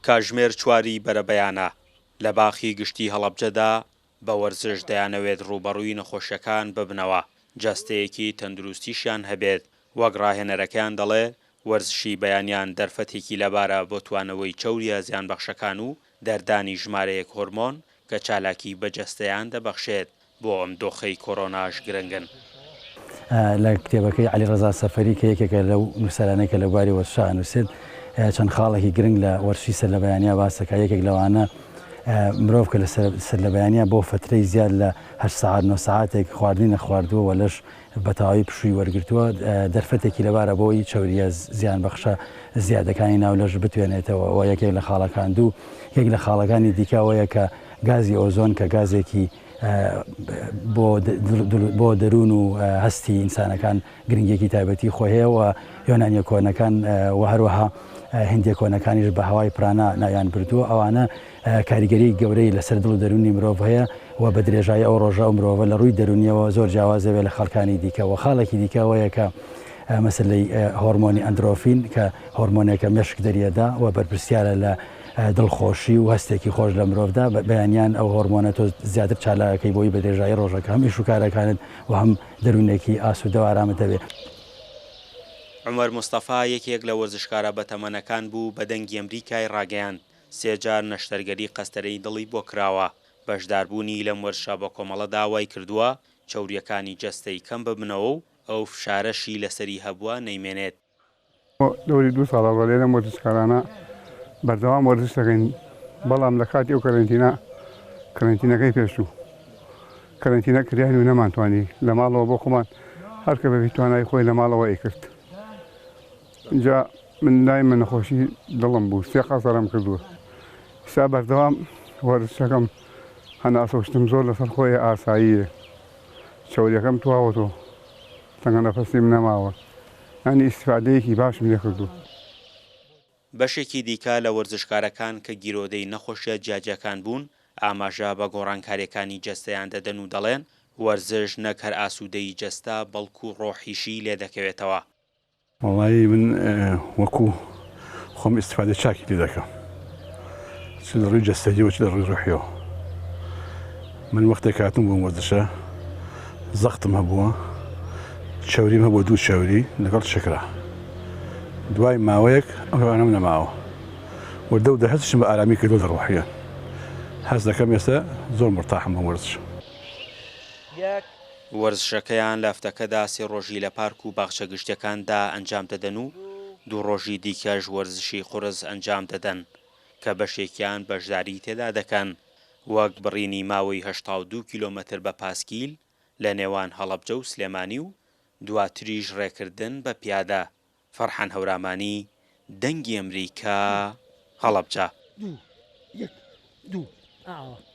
کاژمێر چواری بەرەبەیانە لە باخی گشتی هەڵەبجەدا بە وەرزش دەیانەوێت ڕووبەڕووی نەخۆشیەکان ببنەوە، جەستەیەکی تەندروستیشیان هەبێت، وەک ڕاهێنەرەکەیان دەڵێ وەرزشی بەیانیان دەرفەتێکی لەبارە بۆ توانەوەی چەورییە زیانبەخشەکان و دەردانی ژمارەیەک هۆرمۆن کە چالاکی بە جەستەیان دەبەخشێت، بۆ ئەم دۆخەی کۆرۆناش گرنگن. لە کتێبەکەی عەلی ڕەزا سەفەری کە یەکێکە لەو نووسەرانەی کە لە بواری وەرزشا ئەنووسێت چەند خاڵێکی گرنگ لە وەرزشی سەرلەبەیانیا باس دەکات یەکێک لەوانە مرۆڤ کە لە سەرلەبەیانیا بۆ فەترەی زیاد لە هەشت سەعات نۆ سەعاتێک خواردنی نەخواردووە و لەش بە تەواوی پشووی وەرگرتووە دەرفەتێکی لەبارە بۆی چەورییە زیانبەخشە زیادەکانی ناو لەش بتوێنێتەوە و یەکێک لە خاڵەکان دوو یەک لە خاڵەکانی دیکە ئەوەیە کە گازی ئۆزۆن کە گازێکی بۆ دەروون و هەستی ئینسانەکان گرنگیەکی تایبەتی خۆی هەیە و یۆنانیە کۆنەکان و هەروەها هندیە کۆنەکانیش بە هەوای پرانا ناویان بردووە ئەوانە کاریگەری گەورەی لەسەر دڵ و دەروونی مرۆڤ هەیە و بە درێژایی ئەو ڕۆژە ئەو مرۆڤە لە ڕووی دەروونیەوە زۆر جیاواز دەبێت لە خەڵکانی دیکە و خاڵێکی دیکە ئەوەیە کە مەسەلەی هۆرمۆنی ئەندرۆفین کە هۆرمۆنێکە مێشک دەریەدا و بەرپرسیارە لە دڵخۆشی و هەستێکی خۆش لە مرۆڤدا، بەیانیان ئەو هۆرمۆنە تۆ زیاتر چالاکەکەی بۆی بە درێژایی ڕۆژەکە هەم ئیش و کارەکانت و هەم دەروونێکی ئاسوودە و ئارامت هەبێ. عومەر مستەفا یەکێک لە وەرزشکارە بەتەمەنەکان بوو بە دەنگی ئەمریکای ڕاگەیاند سێ جار نەشتەرگەری قەستەرەی دڵی بۆ کراوە، بەشداربوونی لەم وەرزشە بەکۆمەڵەدا وایکردووە چەورییەکانی جەستەی کەم ببنەوە و ئەو فشارەشی لەسەری هەبووە نەیمێنێت. دەوری دوو ساڵە بە لێرەم وەرزشکارانە بەردەوام وەرزش دەکەین بەڵام لە کاتی ئەو کەرەنتینە کەرەنتینەکەی پێشوو کەرەنتینە کریان و نەمانتوانی لە ماڵەوە بۆ خۆمان هەرکە بە توانای خۆی لە ماڵەوە ئەیکرد جا من لای من نەخۆشی دڵم بوو سێ قەسەرم کردووە سا بەردەوام وەرزشەکەم هەناسەوشتم زۆر لەسەر خۆی ئاساییە چەوریەکەم تواوەتەوە تەنگە نەفەسیم نەماوە یانی ئیستفادەیەکی باشم لێ کردووە. بەشێکی دیکە لە وەرزشکارەکان کە گیرۆدەی نەخۆشیە جیاجیاکان بوون، ئاماژە بە گۆڕانکاریەکانی جەستەیان دەدەن و دەڵێن، وەرزش نەک هەر ئاسوودەیی جەستە، بەڵکو ڕۆحیشی لێدەکەوێتەوە. وەڵایی من وەکو خۆم ئیستفادەی چاکی لێ دەکەم چ لە ڕووی جەستەییەوە چ لە ڕووی ڕۆحیەوە من وەختێک هاتم بۆم وەرزشە زەختم هەبووە چەوریم هەبووە دوو چەوری لەگەڵ شەکرە دوای ماوەیەک ئەوانم نەماوە وردە و دەهەستشم بە ئارامی کردو لە ڕۆحیە هەست دەکەم ئێستا زۆر مرتاحم بۆ وەرزش. وەرزشەکەیان لە هەفتەکەدا سێ ڕۆژی لە پارک و باخچە گشتیەکاندا ئەنجام دەدەن و دوو ڕۆژی دیکەش وەرزشی قورس ئەنجام دەدەن کە بەشێکیان بەشداری تێدا دەکەن وەک بڕینی ماوەی 82 کیلۆمەتر بە پاسکیل لە نێوان هەڵەبجە و سلێمانی و دواتریش ڕێکردن بە پیادە. فەرحان هەورامانی، دەنگی ئەمریکا، هەڵەبجە. دوو یەک دوو ئاوا.